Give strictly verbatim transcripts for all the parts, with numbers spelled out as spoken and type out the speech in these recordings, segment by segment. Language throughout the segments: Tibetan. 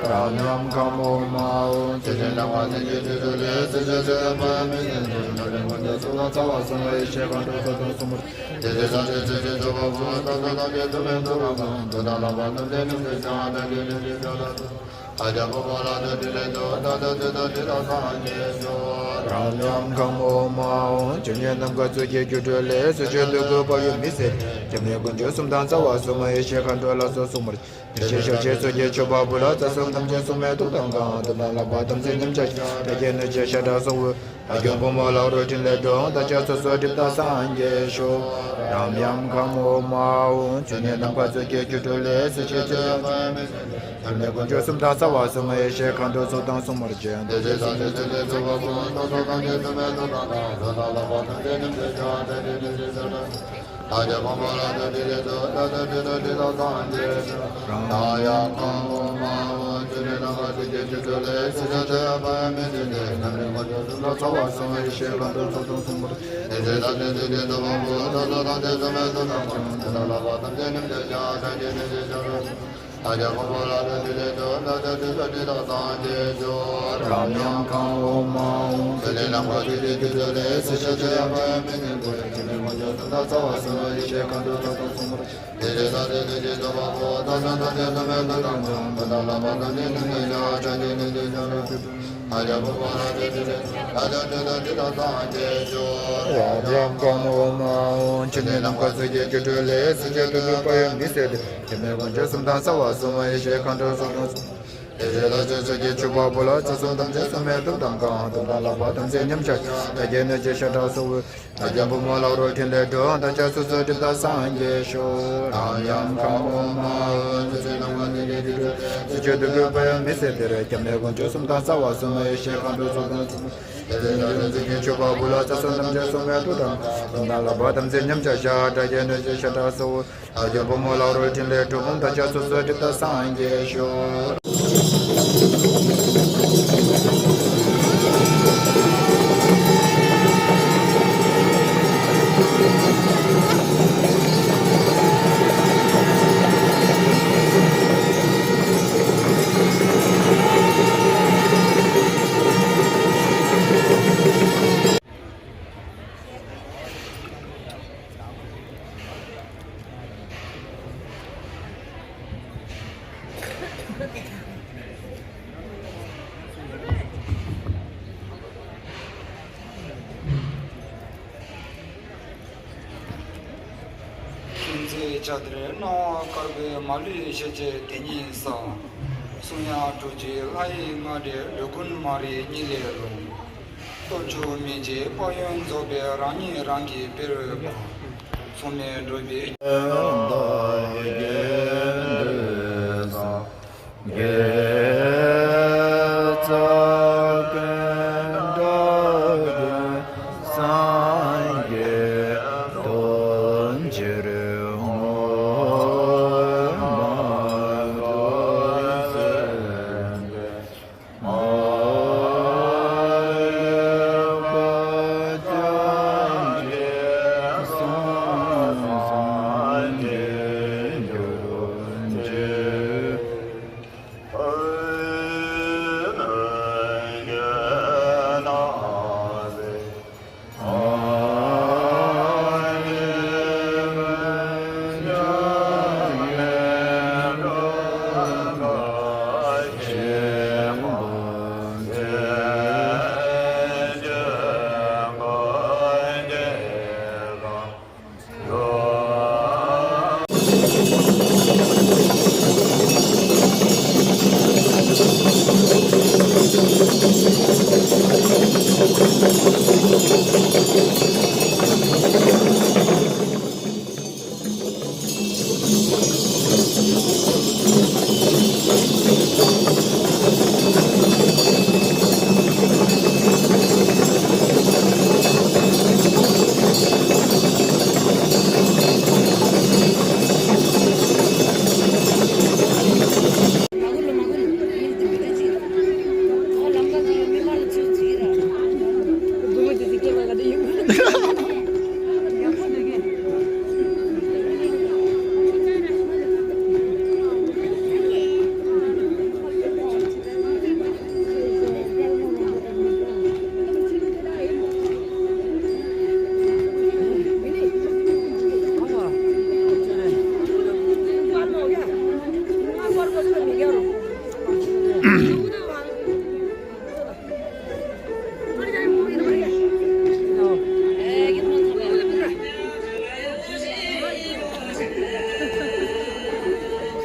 རབ་ཡམ་ཁམས་ཨོཾ་ཨཱཿཧཱུྃ། ཆོས་ཉིད་ནམ་མཁའ་ལས་ཚུར་གྱུར་ཏོ། ལས་སུ་ཞིག་ཅི་ཡང་མ་ཡིན་མི་ཟད་དེ། འཇམ་དཔལ་དཀོན་མཆོག་གསུམ་དང་རྩ་བ་གསུམ། ཡེ་ཤེས་མཁའ་འགྲོ་ཚོགས་དང་སྲུང་མ། དེ་ཚེ་ས་གཞི་ཆོས་ཀྱི་ཆུ་བ་པོ། རྩྭ་ས་ཐམས་ཅད་ཐུགས་མཉེས་ཐུགས་དམ་བསྐང་། གདུགས་དང་ལྷག་པ་ཐམས་ཅད་ཉམས་བྱེད་ཅིང་། ཨ་ཏྲ་ཏྲི་ཏྲ་ཏྲི་ཏྲ་ཏྲི་ཏྲ། ཨ་ཏྲ་བྷཱུ་མ་ལ་ཏྲ་ཏྲི་ལེ་ཏྲ། ཏྲ་ཏྲ་ཏྲི་ཏྲ་ཏྲི་ཏྲ་སངས་རྒྱས་ཤོག། རབ་ཡམ་ཁམས་ཨོཾ་ཨཱཿཧཱུྃ། ཆོས་ཉིད་ནམ་མཁའ་ཚུར་གྱུར་ཏོ། ལས་སུ་ཞིག་སྡུག་བསྔལ་བར་ཡོད་མི་ཟད་དེ། འཇམ་དཔལ་དཀོན་མཆོག་གསུམ་དང་རྩ་བ་གསུམ། ཡེ་ཤེས་མཁའ་འགྲོ་ལ་སོགས་སྲུང་མར་བཅས། དེ་ཚེ་ཞལ་བཞེས་ཚོགས་ཀྱི་མཆོད་པ་ཕུལ། རྩ་གསུམ་ཐམས་ཅད་སྲུང་མས་ཐུགས་དམ་བསྐང་། གདུགས་དང་ལྷག་པ་ཐམས་ཅད་ཉམས་བྱ་ཞིང་། དགྲ་བགེགས་གནོད་སྦྱིན་ཤ་ཁྲག་སྲོག་དབུལ། ཨ་ཏྲ་བྷཱུ་མ་ལ་ཨུ་རུ་ཏྲི་ལེ་ཏྲ། འདོད་ཆགས་སོ་སོར་འགྲིབ་དང་སངས་རྒྱས་ཤོག། རབ་ཡམ་ཁམས་ཨོཾ་ཨཱཿཧཱུྃ། ཆོས་ཉིད་ནམ་མཁའ་ཚུར་གྱུར་ཏོ། ལས་སུ་ཞིག་ཅི་ཡང་མ་ཡིན་མི་ཟད་དེ། འཇམ་དཔལ་དཀོན་མཆོག་གསུམ་དང་རྩ་བ་གསུམ། ཡེ་ཤེས་མཁའ་འགྲོ་ཚོགས་དང་སྲུང་མར་བཅས། དེ་ཚེ་ས་གཞི་ཆོས་ཀྱི་ཆུ་བ་པོ། རྩྭ་ས་ཐམས་ཅད་ཐུགས་མཉེས་ཐུགས་དམ་བསྐང་། གདུགས་དང་ལྷག་པ་ཐམས་ཅད་ཉམས་བྱ་ཞིང་། ཨ་ཏྲ་ཏྲི་ཏྲ་ཏྲི་ཏྲ་ཏྲི་ཏྲ། ཨ་ཏྲ་བྷཱུ་མ་ལ་ཏྲ་ཏྲི་ལེ་ཏྲ། ཏྲ་ཏྲ་ཏྲི་ཏྲ་ཏྲི་ཏྲ་སངས་རྒྱས་ཤོག། རབ་ཡམ་ཁམས་ཨོཾ་ཨཱཿཧཱུྃ། ཆོས་ཉིད་ནམ་མཁའ་ཚུར་གྱུར་ཏོ། ལས་སུ་ཞིག་ཅི་ཡང་མ་ཡིན་མི་ཟད་དེ། འཇམ་དཔལ་དཀོན་མཆོག་གསུམ་དང་རྩ་བ་གསུམ། ཡེ་ཤེས་མཁའ་འགྲོ་ཚོགས་དང་སྲུང་མར་བཅས། དེ་ཚེ་ས་གཞི་ཆོས་ཀྱི་ཆུ་བ་པོ། རྩྭ་ས་ཐམས་ཅད་ཐུགས་མཉེས་ཐུགས་དམ་བསྐང་། གདུགས་དང་ལྷག་པ་ཐམས་ཅད་ཉམས་བྱ་ཞིང་། ཨ་ཏྲ་ཏྲི་ཏྲ་ཏྲི་ཏྲ་ཏྲི་ཏྲ། ཨ་ཏྲ་བྷཱུ་མ་ལ་ཏྲ་ཏྲི་ལེ་ཏྲ། ཏྲ་ཏྲ་ཏྲི་ཏྲ་ཏྲི་ཏྲ་སངས་རྒྱས་ཤོག། རབ་ཡམ་ཁམས་ཨོཾ་ཨཱཿཧཱུྃ། ཆོས་ཉིད་ནམ་མཁའ་ཚུར་གྱུར་ཏོ། ལས་སུ་ཞིག་ཅི་ཡང་མ་ཡིན་མི་ཟད་དེ། འཇམ་དཔལ་དཀོན་མཆོག་གསུམ་དང་རྩ་བ་གསུམ། ཡེ་ཤེས་མཁའ་འགྲོ་ཚོགས་དང་སྲུང་མར་བཅས། དེ་ཚེ་ས་གཞི་ཆོས་ཀྱི་ཆུ་བ་པོ། རྩྭ་ས་ཐམས་ཅད་ཐུགས་མཉེས་ཐུགས་དམ་བསྐང་། གདུགས་དང་ལྷག་པ་ཐམས་ཅད་ཉམས་བྱ་ཞིང་། ཨ་ཏྲ་ཏྲི་ཏྲ་ཏྲི་ཏྲ་ཏྲི་ཏྲ། ཨ་ཏྲ་བྷཱུ་མ་ལ་ཏྲ་ཏྲི་ལེ་ཏྲ། ཏྲ་ཏྲ་ཏྲི་ཏྲ་ཏྲི་ཏྲ་སངས་རྒྱས་ཤོག། རབ་ཡམ་ཁམས་ཨོཾ་ཨཱཿཧཱུྃ། ཆོས་ཉིད་ནམ་མཁའ་ཚུར་གྱུར་ཏོ། ལས་སུ་ཞིག་སྡུག་བསྔལ་བར་ཡོད་མི་ཟད་དེ། འཇམ་དཔལ་དཀོན་མཆོག་གསུམ་དང་རྩ་བ་གསུམ། ཡེ་ཤེས་མཁའ་འགྲོ་ཚོགས་དང་སྲུང་མར་བཅས། དེ་ཚེ་ས་གཞི་ཆོས་ཀྱི་ཆུ་བ་པོ། རྩྭ་ས་ཐམས་ཅད་ཐུགས་མཉེས་ཐུགས་དམ་བསྐང་། གདུགས་དང་ལྷག་པ་ཐམས་ཅད་ཉམས་བྱ་ཞིང་། དགྲ་བགེགས་གནོད་སྦྱིན་ཤ་ཁྲག་སྲོག་དབུལ། ཨ་ཏྲ་བྷཱུ་མ་ལ་ཨུ་རུ་ཏྲི་ལེ་ཏྲ། འདོད་ཆགས་སོ་སོར་འགྲིབ་དང་སངས་རྒྱས་ཤོག། རབ་ཡམ་ཁམས་ཨོཾ་ཨཱཿཧཱུྃ། ཆོས་ཉིད་ནམ་མཁའ་ཚུར་གྱུར་ཏོ། ལས་སུ་ཞིག་སྡུག་བསྔལ་བར་ཡོད་མི་ཟད་དེ། འཇམ་དཔལ་དཀོན་མཆོག་གསུམ་དང་རྩ་བ་གསུམ། ཡེ་ཤེས་མཁའ་འགྲོ་ཚོགས་དང་སྲུང་མར་བཅས། དེ་ཚེ་ས་གཞི་ཆོས་ཀྱི་ཆུ་བ་པོ། རྩྭ་ས་ཐམས་ཅད་སྲུང་མས་ཐུགས་དམ་བསྐང་། གདུགས་དང་ལྷག་པ་ཐམས་ཅད་ཉམས་བྱ་ཞིང་། དགྲ་བགེགས་གནོད་སྦྱིན་ཤ་ཁྲག་སྲོག་དབུལ། ཨ་ཏྲ་བྷཱུ་མ་ལ་ཨུ་རུ་ཏྲི་ལེ་ཏྲ། འདོད་ཆགས་སོ་སོར་འགྲིབ་དང་སངས་རྒྱས་ཤོག། མཁྱེན་བརྩེ་བྱ་དེར་སྣང་བ་དཀར་པོའི་མ་ལུས་ཞལ་གྱི་དེ་ཉིད་བསམ། གསུང་དབྱངས་སྤྲོ་བཅས་ལྷ་ཡི་རྔ་སྒྲས་འགྲོ་ཀུན་མ་རིག་གཉིད་ལས་སློང་། སྟོབས་བཅུ་མན་ཆད་དཔལ་ཡོན་རྫོགས་པའི་རང་ཉིད་རང་གི་དཔལ་རུ་སྤངས། མཚུངས་མེད་འགྲོ་བའི་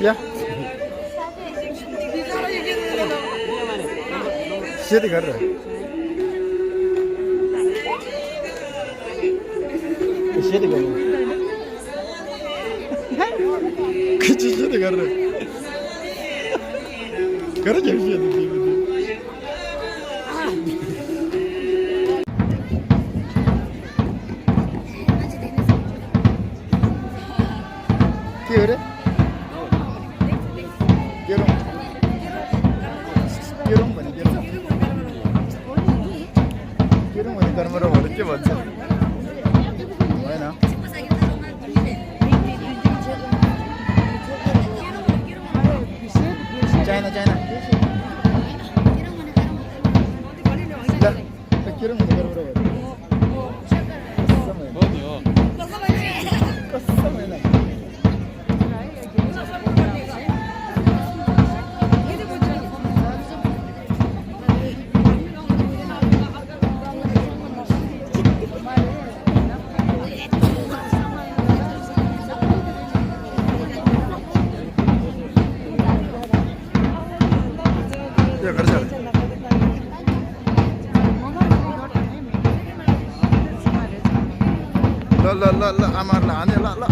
ཡ། གཞས་དེ་ག་རེ་རེད། གཞས་དེ་ག་རེ་རེད། ཁི་ཆི་གཞས་དེ་ག་རེ་རེད། ག་རེ་རྒྱབ་གཞས་དེ་དེ་དེ། ཅི་ཡོད་རེད། སྐྱིད་རུང་། སྐྱིད་རུང་མ་ནི་སྐྱིད་རུང་། སྐྱིད་རུང་མ་ནི་སྐར་མ་ར་བ་ར་སྐྱིད་པ་ཚོ། ཨོ་ཡ་ན། China, China. ལ། ད་ཁྱེད་རང་གི་སྐར་མ་ར་བ་ར། ཀ་ས་མ་ཡིན། ཀ་ས་མ་ཡིན་ན། ལ་ལ་ལ་ལ། ཨ་མ་ལ་ཨ་ནེ་ལ་ལ།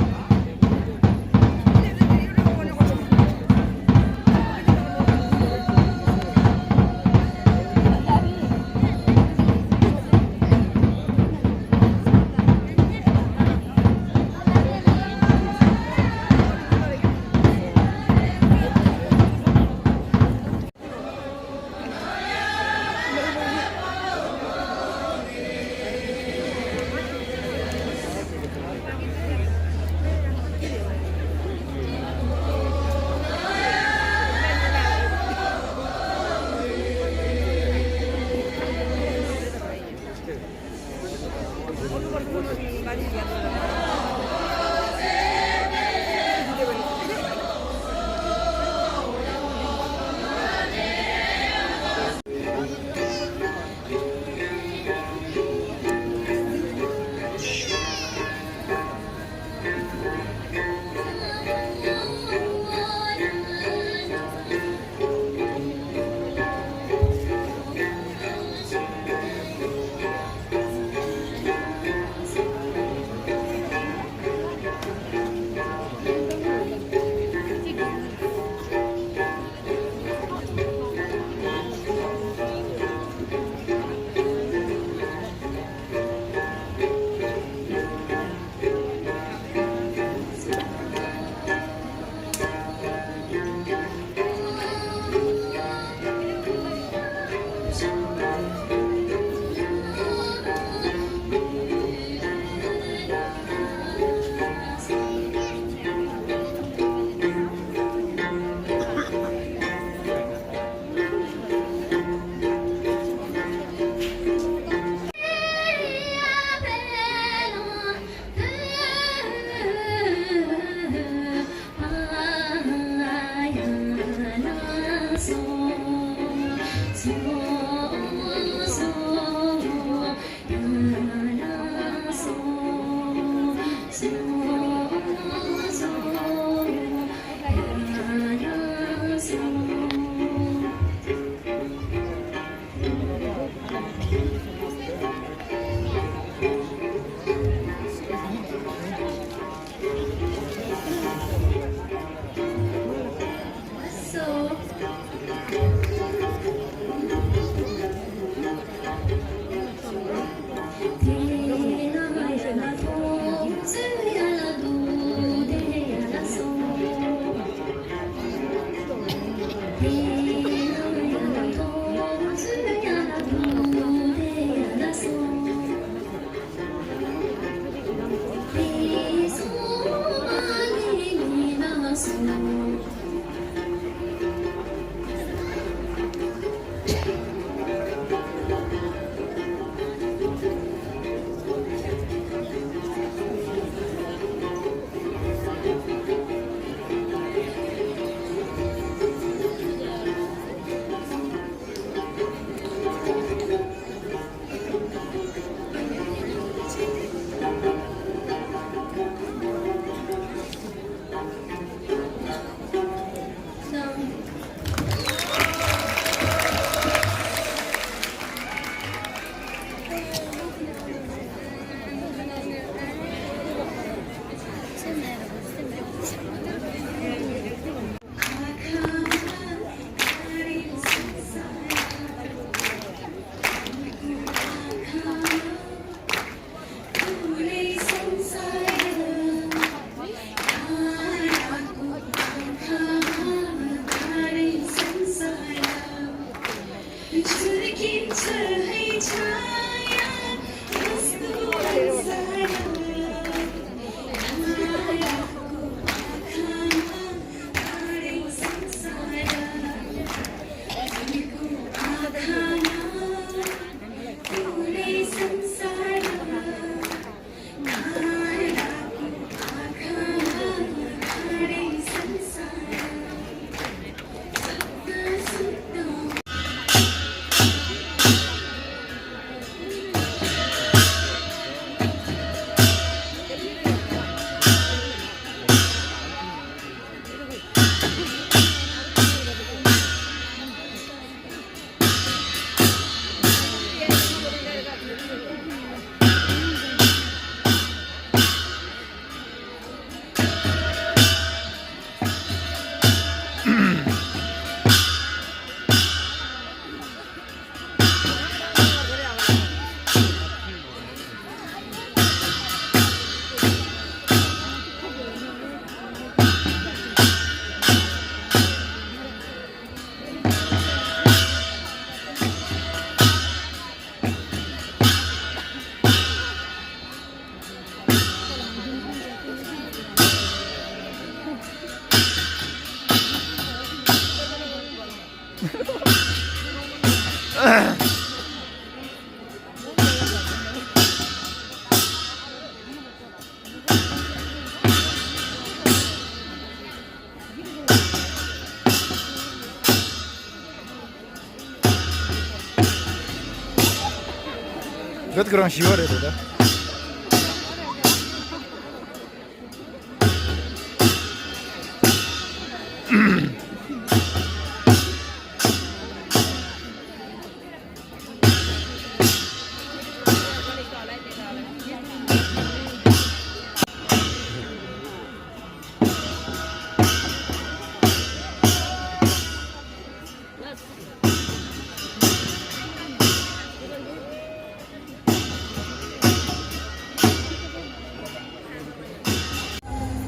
ཁྱོད་ཁོ་རང་ཞི་བ་རེད་ད།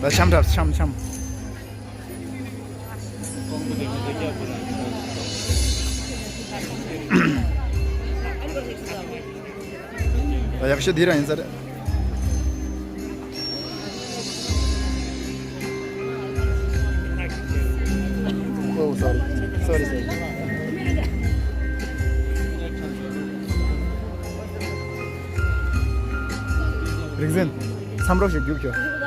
ད་འཆམ་འདྲ་འཆམ་འཆམ། ད་ཡག་ཤོས་འདི་རང་ཡིན་ས་རེད། Oh, sorry. Sorry, sorry. རིག་འཛིན། མཚམས་རོགས་ཤིག་རྒྱུགས་ཤོག